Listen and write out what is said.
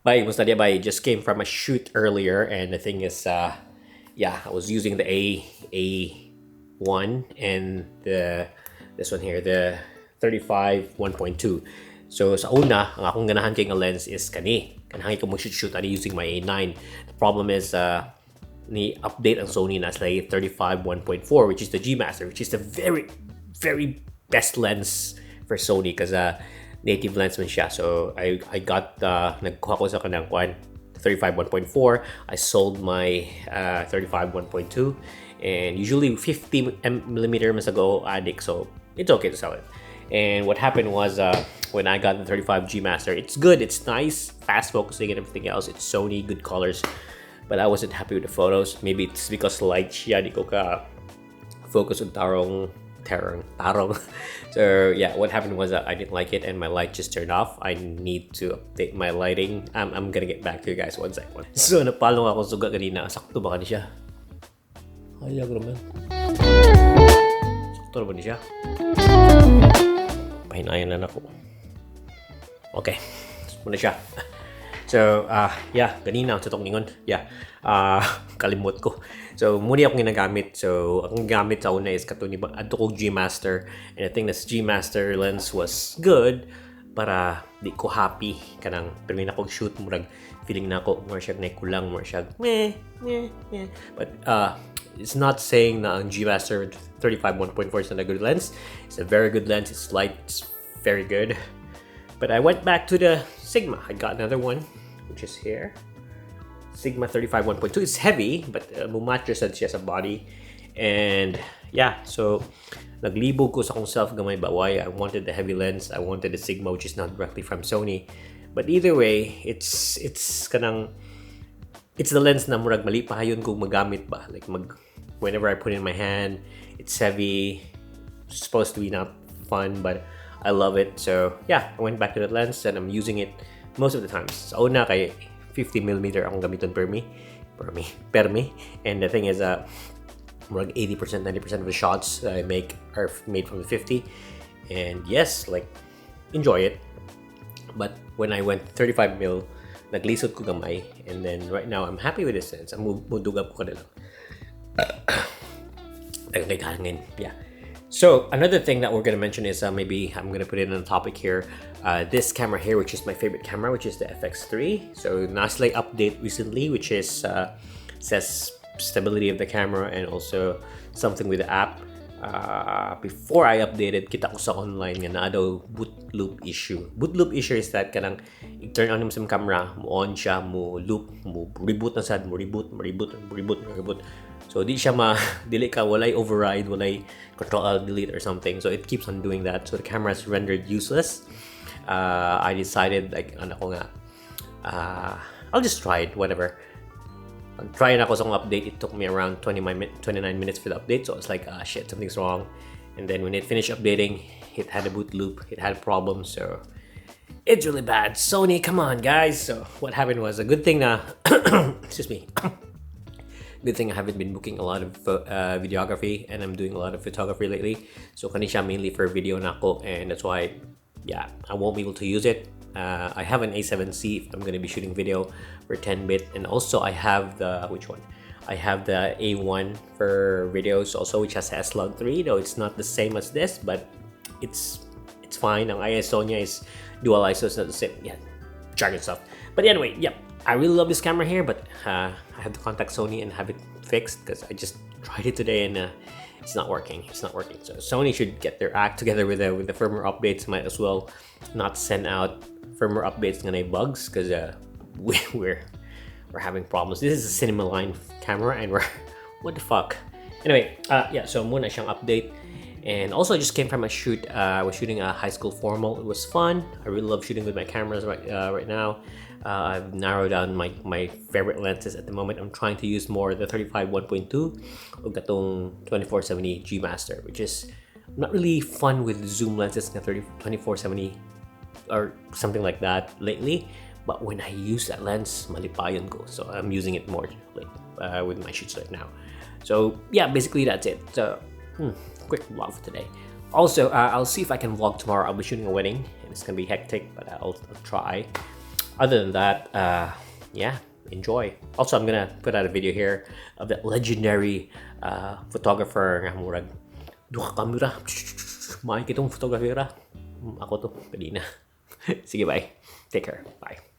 Bye, musta diay, bye. Just came from a shoot earlier, and the thing is, yeah, I was using the A1 and the this one here, the 35 1.2. So sa una, ang akong ganahan kay nga lens is kani. Ganahan ko mag-shoot shoot ani using my A9. The problem is ni update ang Sony na sila 35 1.4, which is the G Master, which is the very, very best lens for Sony because native lens man siya. So I got nagkuha ko sa kanang kwan 35 1.4. I sold my 35 1.2, and usually 50 millimeter man sa go addict, so it's okay to sell it. And what happened was when I got the 35 G Master, it's good, it's nice, fast focusing and everything else. It's Sony, good colors, but I wasn't happy with the photos. Maybe it's because light siya, di ko ka focus on tarong tarong tarong. So yeah, what happened was that I didn't like it and my light just turned off. I need to update my lighting. I'm gonna get back to you guys one second. So napalong ako suga ganina. Sakto ba kani siya? Hayag naman. Sakto na ba ni siya? Pahinayan na nako. Okay. Muna siya. So, yeah, ganina sa tong ingon. Yeah. Kalimot ko. So, muni akong ginagamit. So, ang gamit sa una is kato ni adto kog G Master, and I think this G Master lens was good para di ko happy kanang pero na kog shoot, murag feeling na ako more siya na kulang, more siya meh meh meh. But it's not saying na ang G Master 35 1.4 is not a good lens. It's a very good lens. It's light, it's very good. But I went back to the Sigma. I got another one, which is here. Sigma 35 1.2. It's heavy, but mumatch sad siya sa body. And yeah, so naglibog ko sa akong self gamay ba why I wanted the heavy lens. I wanted the Sigma, which is not directly from Sony. But either way, it's kanang it's the lens na murag malipayon kung magamit ba. Like mag whenever I put it in my hand, it's heavy. It's supposed to be not fun, but I love it. So yeah, I went back to that lens and I'm using it most of the times. Sa una kay 50 millimeter akong gamiton per me, per me, per me. And the thing is, murag 80%, 90% of the shots that I make are made from the 50. And yes, like, enjoy it. But when I went 35 mil, naglisod ko gamay. And then right now, I'm happy with this lens. Ang mudugap ko na lang. Hangin. Yeah. So another thing that we're gonna mention is maybe I'm gonna put it in a topic here. This camera here, which is my favorite camera, which is the FX3. So naa sila'y update recently, which is says stability of the camera and also something with the app. Before I updated, kita ko sa online nga naa daw boot loop issue. Boot loop issue is that kanang i-turn on mo sa camera, mo on siya, mo loop, mo reboot na sad, mo reboot, mo reboot, mo reboot, mo reboot. So di siya ma dili ka walay override, walay Control Alt Delete or something. So it keeps on doing that. So the camera is rendered useless. I decided like ano ko nga I'll just try it, whatever. Try na ako sa akong update. It took me around 29 minutes for the update. So I was like, "Ah, shit, something's wrong." And then when it finished updating, it had a boot loop. It had problems. So it's really bad. Sony, come on, guys. So what happened was a good thing na, excuse me, good thing I haven't been booking a lot of videography and I'm doing a lot of photography lately. So kani siya mainly for video na ako, and that's why, yeah, I won't be able to use it. I have an A7C if I'm gonna be shooting video for 10-bit, and also I have the, which one? I have the A1 for videos also, which has S-Log3, though it's not the same as this, but it's fine. Ang ISO niya is dual ISO, it's not the same. Yeah, jargon stuff. But anyway, yep, I really love this camera here, but I have to contact Sony and have it fixed because I just tried it today and it's not working. It's not working. So Sony should get their act together with the firmware updates. Might as well not send out firmware updates nga naay bugs because we're having problems. This is a cinema line camera and we're, what the fuck. Anyway, yeah. So mao na siyang update. And also, I just came from a shoot. I was shooting a high school formal. It was fun. I really love shooting with my cameras right now. I've narrowed down my favorite lenses at the moment. I'm trying to use more the 35 1.2 o katong 2470 G Master, which is not really fun with zoom lenses na 30, 2470 or something like that lately. But when I use that lens, malipayon ko. So I'm using it more like with my shoots right now. So yeah, basically that's it. So quick vlog for today. Also, I'll see if I can vlog tomorrow. I'll be shooting a wedding, and it's gonna be hectic, but I'll try. Other than that, yeah, enjoy. Also, I'm gonna put out a video here of that legendary photographer nga murag duha ka kamera. Maayo kitong photographer. Ako to, kanina. Sige, bye. Take care. Bye.